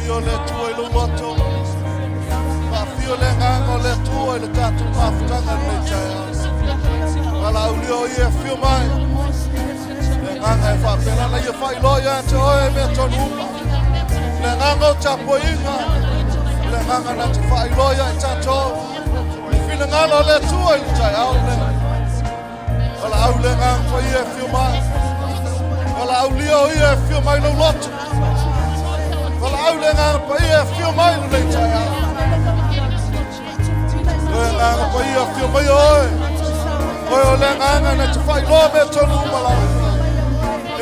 Paia o le Atua i lou loto. Faafio le agaga o le Atua i le tatou mafutaga i lenei taeao. Valaaulia o ia e afio mai. Le agaga e faapena na ia faailoa ia te oe mea tonu uma. Le agaga o tapuaiga. Le agaga na te faailoa ia i tatou. Le finagalo o le Atua i le taeao lenei. Valaau le agaga paia e afio mai. Valaaulia o ia e afio mai lou loto. Valaau le agaga paia e afio mai lenei taeao. Le agaga paia afio mai oe. Oe o le agaga na te faailoa mea tonu uma lava.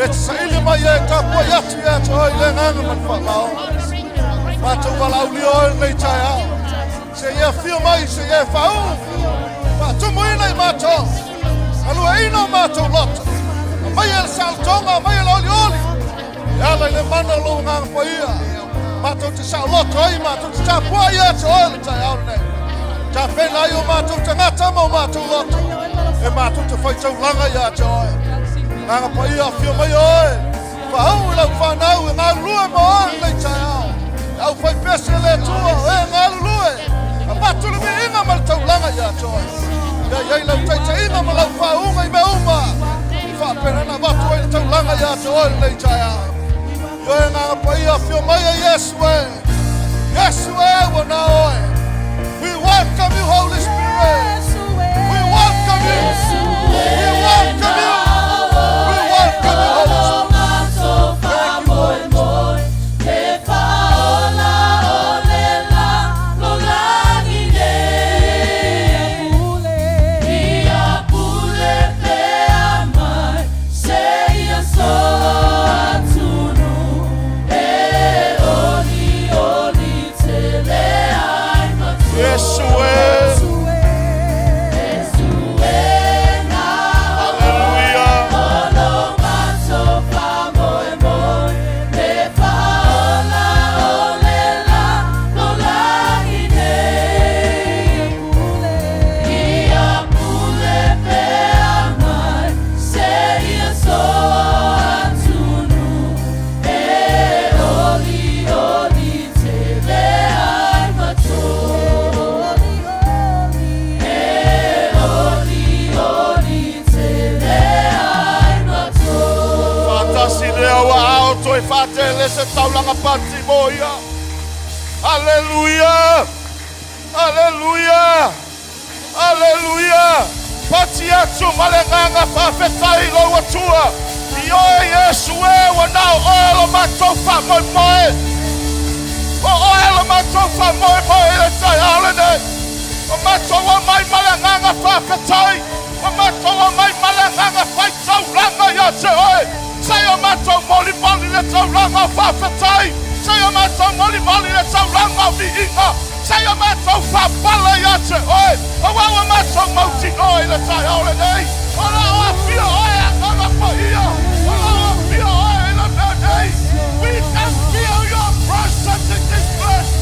E te saili mai e tapuai atu ia te oe i le agaga ma le faamaoni. Matou valaaulia oe lenei taeao. Se i afio mai, se i e faauu. Faatumuina i matou. Galueaiina o matou loto. Aumai e le saolotoga, aumai e le olioli. E ala i le mana o lou agaga paia. Matou te saoloto ai, matou te tapuai ia te oe le taeao lenei. Tapena ai o matou tagata ma o matou loto. E matou te faitaulaga ia te oe. Agaga paia, afio mai oe. Faauu i lau fanau e galulue ma oe lenei taeao. E aufaipese le Atua, e galulue. Avatu le viiga ma le taulaga ia te oe. Ia i ai lau taitaiga ma lau faauuga i mea uma. I faapena na avatu ai le taulaga ia te oe lenei taeao. Ioe agaga paia, afio mai e Iesu e. Iesu e, ua na oe. We welcome you, Holy Spirit. We welcome you. We welcome you. We welcome you, Holy Spirit. Thank you, Holy Spirit. Iesu e. Hallelujah. Faatasi lea ua ao toe faatele se taulaga pati mo ia. Aleluia! Aleluia! Aleluia! Pati atu ma le agaga faafetai i lou Atua. Ioe Iesu e, ua na o oe lo matou faamoemoe. O oe lo matou faamoemoe i le taeao lenei. Ua matou omai ma le agaga faafetai. Ua matou omai ma le agaga fai taulaga ia te oe. Se i o matou molimoli le taulaga o faafetai. Se i o matou molimoli le taulaga o viiga. Se i o matou faapala ia te oe. Aua ua matou mautinoa i le taeao lenei, o lo o afio oe agaga paia, o lo o afio oe i le mea nei. We can feel your presence in this place.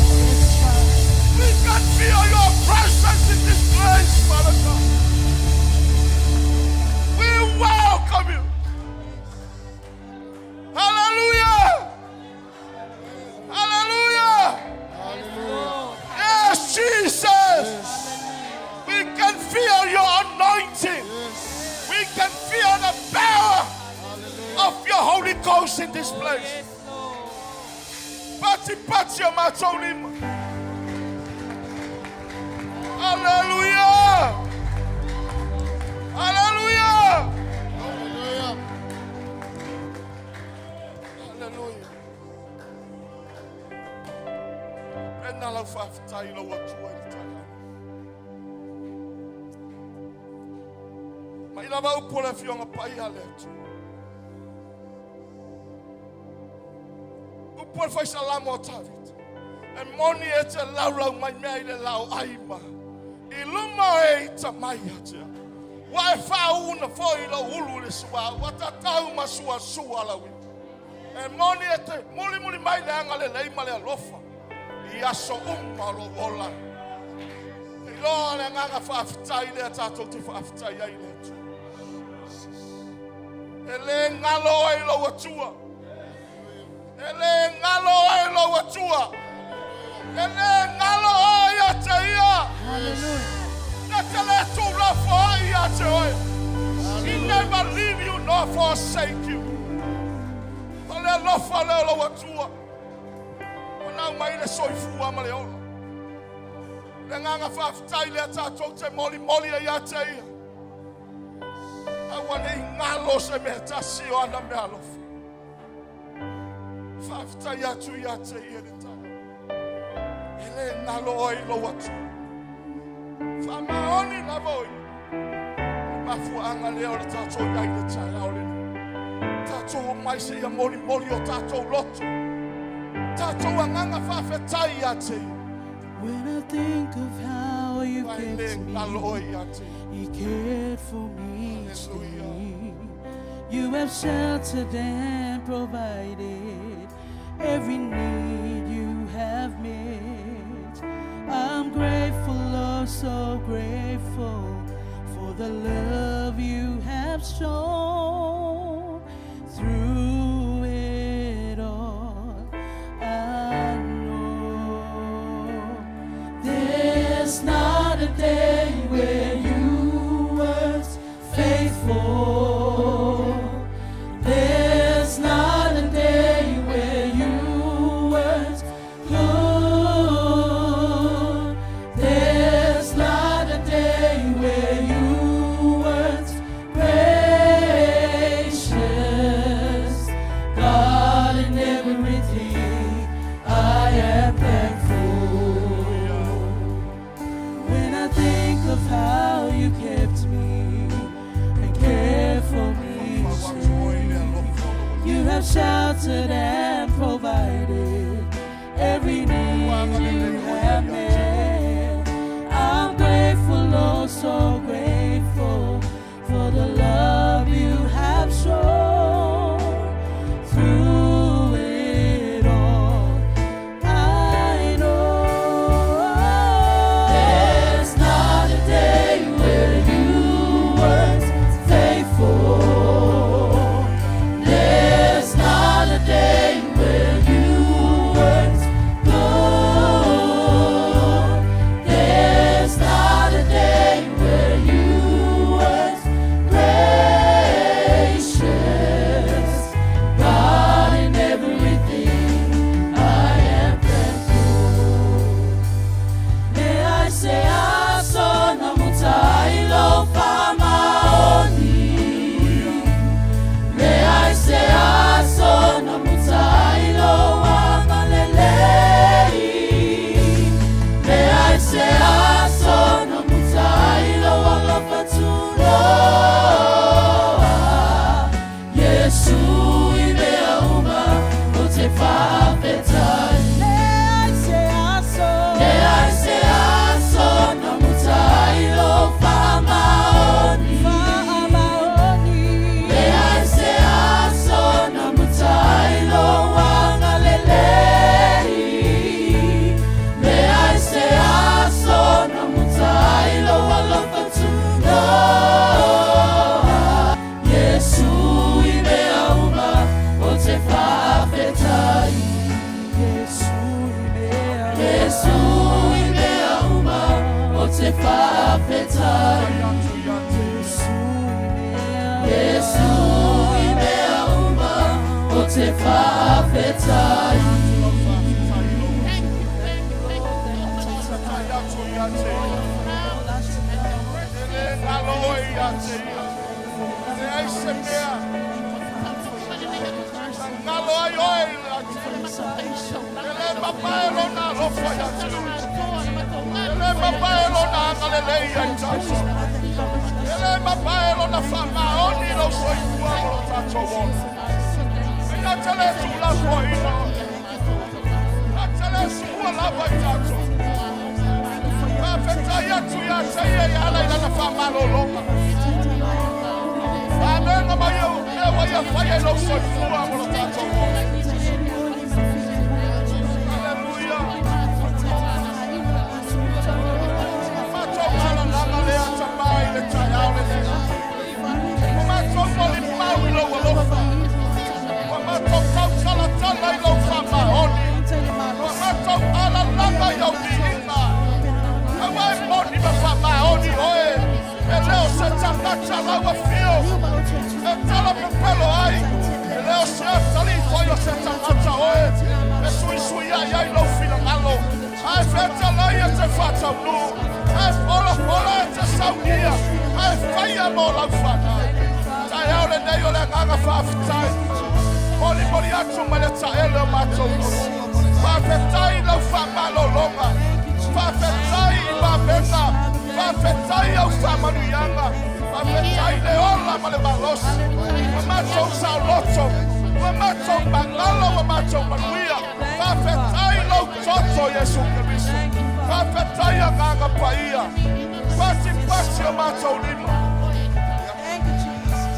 We can feel your presence in this place, Father God. We welcome you. Hallelujah. Hallelujah. Yes, Jesus. We can feel your anointing. We can feel the power of your Holy Ghost in this place. Pati pati o matou lima. Hallelujah. Hallelujah. Hallelujah. Hallelujah. Pena lau faafetai i lou Atua i le taeao. Mai lava upu o le Afioga Paia a le Atua. Upu o le faisalamo a Tavita. E moni e te laulau mai mea i le lao ai ma i luma o e ita mai ia te au. Ua e faauna foi i lou ulu i le suauu, ua tatau ma suasua lau ivi. E moni e te mulimuli mai le agalelei ma le alofa i aso uma o lou ola. Te iloa le agaga faafetai lea tatou te faafetai ai i le Atua. E le galo oe i lou Atua. E le galo oe i lou Atua. E le galo oe ia te ia. Na te le tuulafoai ia te oe. He never leave you nor forsake you. O le alofa lea o lou Atua. Ua nau mai le soifua ma le ola. Le agaga faafetai lea tatou te molimoli ai ia te ia. Aua ne i galo se mea tasi o ana mea alofa. Faafetai atu ia te ia le tala. E le galo oe i lou Atua. Faamaoni lava o ia. Le mafuaaga lea o le tatou i ai le taeao lenei. Tatou omai seia molimoli o tatou loto. Tatou agaga faafetai ia te ia. When I think of how you Ua e le kept me, galo oe ia te ia. you cared for me each Hallelujah. day. You have sheltered and provided every need you have met. I'm grateful, oh, so grateful for the love you have shown through it all. I know there's not a day where you weren't faithful. There's not a day where you weren't good. There's not a day where you weren't gracious. God, in everything, I am thankful. When I think of how you kept me and cared for me each Atu oe i le day, alofa o lou Atua. you have sheltered and provided every need you have met. I'm grateful, oh, so grateful for the love you have shown through it all. I know there's not a day where you weren't faithful. There's not a day where you weren't good. There's not a day where you weren't gracious. God, in everything, I am thankful. May I say, Aso na mutailo famaoni. May I say, Aso na mutailo amalelei. May I say, Aso na mutailo alofatunoa. Yesu i mea uma o te faafetai. May I say, Aso. May I say, Aso na mutailo famaoni. Famaoni. May I say, Aso na mutailo agalelei. May I say, Aso na mutailo alofatunoa. Yesu i mea uma o te faafetai. Yesu i mea Yesu i mea uma o te faafetai. Atu ia te ia. Yesu i mea uma o te faafetai. Lau faafetai i lou Atua. Faafetai atu ia te ia. E le galo oe ia te ia. Leai se mea. Na galo ai oe ia te ia. E le papae lona alofa ia te oe. E le papae lona agalelei ia i tatou. E le papae lona faamaoni lou soifua ma lo tatou ola. Ia te le tuulafoaina oe. Ia te le suua lava i tatou. Faafetai atu ia te ia e ala i lana faamalologa. Avega mai e mea ua ia faia i lou soifua ma lo tatou ola. Haleluia. Matou alalaga lea tamā i le taeao lenei. Ua matou molimau i lou alofa. Ua matou tautalatala i lou taunuu, ae folafola e te saunia, ae faia mo lau fanau. Taeao lenei o le agaga faafetai. Molimoli atu mai le taele o matou loto. Faafetai i lau faamalologa. Faafetai i vavega. Faafetai i au faamanuiaga. Faafetai i le ola ma le malosi. Ua matou saoloto, ua matou magalo, ua matou manuia. Faafetai lou toto Iesu Keriso. Faafetai Agaga Paia. Patipati o matou lima. Thank you, Jesus.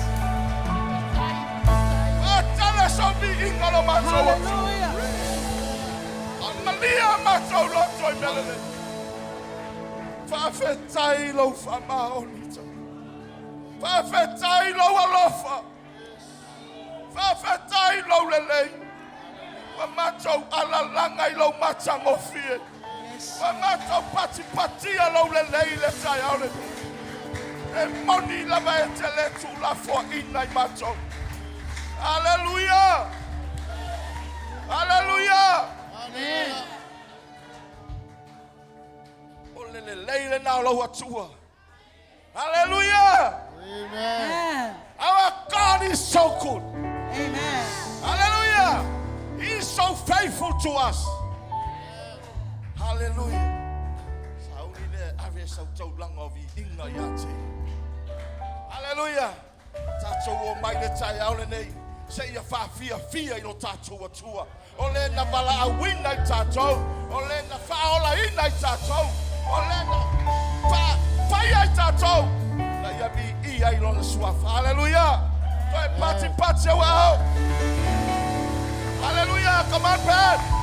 Faatala sau viiga lo matou atu. Hallelujah. Amalia matou loto i mea lelei. Faafetai lou faamaoni. Faafetai lou alofa. Faafetai lou lelei. Ua matou alalaga i lou matagofie. Yes. Ua matou patipatia lou lelei i le taeao lenei. E moni lava e te le tuulafoaina i matou. Aleluia! Aleluia! Amen. O le lelei lena o lau Atua. Hallelujah! Amen. Our God is so good. Amen. Hallelujah! He is so faithful to us. Hallelujah. Sauni le ave sau taulaga o viiga ia te. Hallelujah. Tatou o mai le taeao lenei. Se ia faafiafia i lo tatou Atua. O le na valaauina i tatou. O le na faaolaina i tatou. O le na faafaia i tatou. Na ia viia i lona suafa. Hallelujah. Toe patipati au ao. Hallelujah. Come on, Pat.